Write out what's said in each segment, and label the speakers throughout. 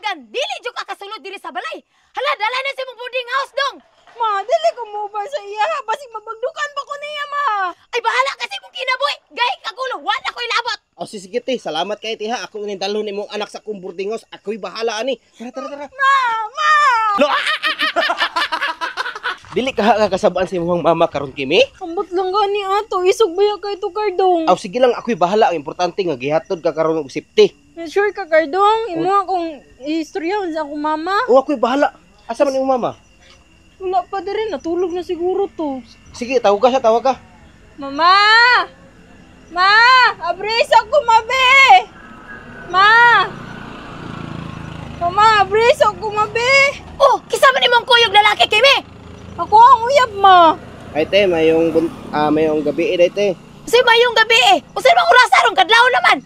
Speaker 1: kalaagan, dili jud ka kasulod diri sa balay. Hala, dala na sa imong boarding house dong.
Speaker 2: Ma, dili ko mo sa iya. Basig mabagdukan pa ko niya, ma.
Speaker 1: Ay, bahala kasi mong kinabuhi. Gahi ka gulo, wala ko'y labot.
Speaker 3: O sige te, salamat kay te ha. Ako ni dalhon imong anak sa akong boarding house. Ako'y bahala ani. Tara, tara, tara.
Speaker 2: Ma, ma.
Speaker 3: Lo! Dili ka ha kasabaan sa imong mama karon, Kimi?
Speaker 2: Ambot lang gani ato, isog ba kay to, Kardong?
Speaker 3: Aw, sige lang, ako'y bahala. Ang importante nga gihatod ka karon og safety.
Speaker 2: Sure ka, Kardong? Imo akong istorya sa akong mama.
Speaker 3: O, ako'y bahala. Asa man imong mama?
Speaker 2: Wala pa diri, natulog na siguro to.
Speaker 3: Sige, tawag ka siya, tawag ka.
Speaker 2: Mama! Ma! Abrisa ko, mabe! Ma! Mama, abrisa ko, mabe!
Speaker 1: Oh, kisa man imong kuyog lalaki, Kimi?
Speaker 2: Ako ang uyab, ma.
Speaker 3: Ay te, mayong gabi eh, te.
Speaker 1: Unsay mayong gabi eh? Unsay bang orasa ron kadlaw naman?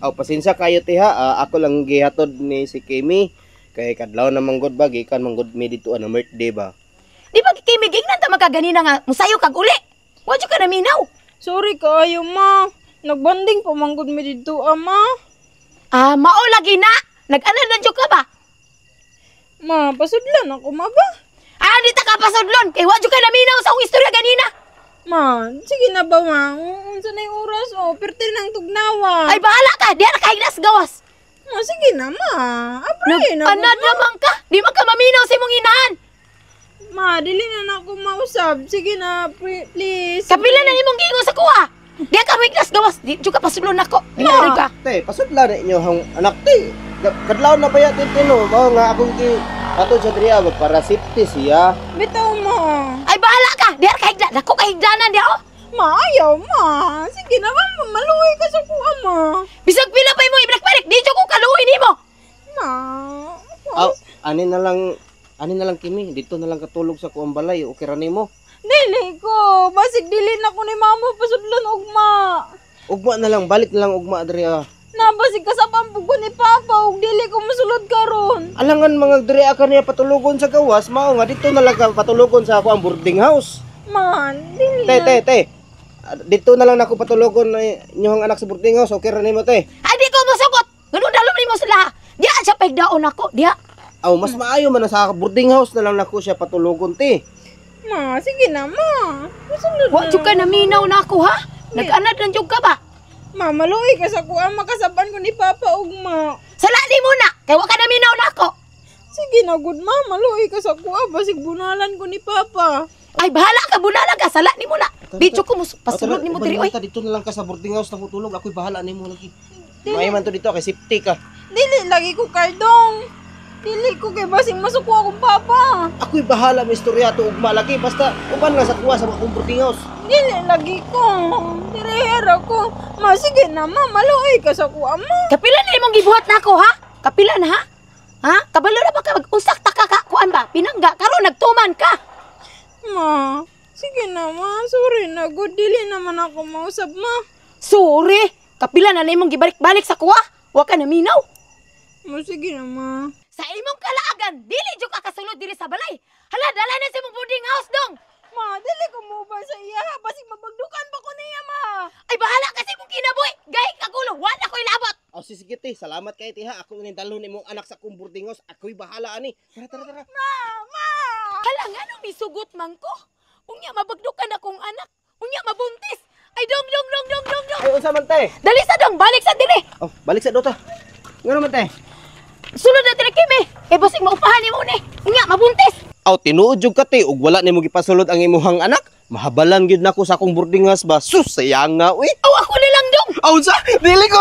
Speaker 3: Aw, pasensya kayo te ha. Ah, ako lang gihatod ni si Kimi. Kay kadlaw na manggod ba, gikan manggod mi dito ana birthday ba.
Speaker 1: Di ba Kimi gingnan ta magkaganina nga musayo kag uli? Wa jud ka naminaw.
Speaker 2: Sorry kaayo, ma. Nagbanding pa manggod mi dito, ama.
Speaker 1: Ah, mao lagi na. Nag-anan na jud ka ba?
Speaker 2: Ma, pasudlan ako, ma ba?
Speaker 1: Ah, di ta ka pasudlon kay wa jud ka naminaw sa akong istorya ganina.
Speaker 2: Ma, sige na ba, ma? Unsa na yung oras, oh? Pertil ng tugnawa.
Speaker 1: Ay, bahala ka, di na kahiglas gawas.
Speaker 2: Ma, sige na, ma. Apre na.
Speaker 1: Nag-anad naman ka. Di man ka maminaw sa imong inahan.
Speaker 2: Ma, dili na na ako mausab. Sige na, please.
Speaker 1: Kapila na nimong giingon sa kuha. Di ka mahiglas gawas. Di jud ka pasudlon nako. Di ka.
Speaker 3: Te, pasudla na inyo hang anak te. Kadlaw na ba ya te no? Mao nga akong gi hatod sa diri ba para safety siya.
Speaker 2: Bitaw, ma.
Speaker 1: Ay, bahala ka. Di ka higla. Dako ka higlanan di oh.
Speaker 2: Ma, ayaw, ma. Sige na, ma. Maluoy ka sa kuha, ma.
Speaker 1: Bisag pila pa imong ibalik-balik, di jud ko kaluoy nimo.
Speaker 2: Ma.
Speaker 3: Aw, ani na lang Kimi, dito na lang katulog sa kuang balay, okay ra nimo.
Speaker 2: Dili ko. Basig dili na ko ni mama pasudlan ugma.
Speaker 3: Ugma na lang, balik na lang ugma diri ah.
Speaker 2: Na basig kasapan ko ni papa ug dili ko mosulod karon.
Speaker 3: Alangan mga diri ka niya patulogon sa gawas, mao nga dito na lang ka patulogon sa ako ang boarding house.
Speaker 2: Man, dili
Speaker 3: Te,
Speaker 2: na.
Speaker 3: te, te. Ah, dito na lang nako patulogon na inyong anak sa boarding house, okay ra nimo te.
Speaker 1: Ay, di ko mosugot. Ganun dalom nimo sila. Diya siya pahigdaon ako. Diya.
Speaker 3: Aw, mas maayo man na sa boarding house na lang nako siya patulogon te.
Speaker 2: Ma, sige na, ma. Mosulod
Speaker 1: Wa
Speaker 2: na.
Speaker 1: jud ka naminaw na ako ha. Nag-anad lang jud ka ba?
Speaker 2: Ma, maluoy ka sa kuha makasapan ko ni papa ugma.
Speaker 1: Sala ni mo na. Kay wa ka naminaw na ako.
Speaker 2: Sige na, good ma. Maluoy ka sa kuha. Basig bunalan ko ni papa.
Speaker 1: Ay, bahala ka, bunalan ka, sala ni mo na. Di jud ko pasulod nimo diri oy.
Speaker 3: Diri dito na lang ka sa boarding house nako tulog, ako'y bahala nimo lagi. Maayo man to dito kay safety ka.
Speaker 2: Dili lagi ko, Kardong. Dili ko kay basig masuko akong papa.
Speaker 3: Ako'y bahala mi istorya to ugma lagi basta uban lang sa kuha sa akong boarding house.
Speaker 2: Dili lagi ko. Direhera ko. Ma, sige na, ma. Maluoy ka sa kuha, ma.
Speaker 1: Kapila na imong gibuhat nako ha? Kapila na ha? Ha? Kabalo na ba ka mag-usak ta ka ka kuan ba? Pinangga karon nagtuman ka.
Speaker 2: Ma, sige na, ma. Sorry na. Good, dili naman ako mausab, ma.
Speaker 1: Sorry. Kapila na imong gibalik-balik sa kuha. Wa ka naminaw.
Speaker 2: Ma, sige na, ma.
Speaker 1: Sa imong kalaagan, dili jud ka kasulod diri sa balay. Hala, dala na sa imong boarding house dong.
Speaker 2: Ma, dili ko mo ba sa iya. Basig mabagdukan pa ko niya, ma.
Speaker 1: Ay, bahala kasi mong kinabuhi. Gahi ka gulo, wala ko'y labot.
Speaker 3: Aw, sige te, salamat kay te ha. Ako ni dalhon imong anak sa akong boarding house, ako'y bahala ani. Tara, tara, tara.
Speaker 2: Ma, ma.
Speaker 1: Hala, nga nung misugot man ko. Unya mabagdukan akong anak. Unya mabuntis. Ay, dong, dong, dong, dong, dong, dong.
Speaker 3: Ay, unsa man te?
Speaker 1: Dali sa dong, balik sa dire.
Speaker 3: Oh, balik sa dota. Ngano man te?
Speaker 1: Sulod na dire Kimi. Eh, basig maupahan nimo ni. Unya mabuntis.
Speaker 3: Aw, tinuod jud ka te, ug wala nimo gipasulod ang imuhang anak. Mahabalan gyud nako sa akong boarding house ba. Sus, sayang nga uy.
Speaker 1: Aw, ako na lang dong.
Speaker 3: Aw, unsa? Dili ko.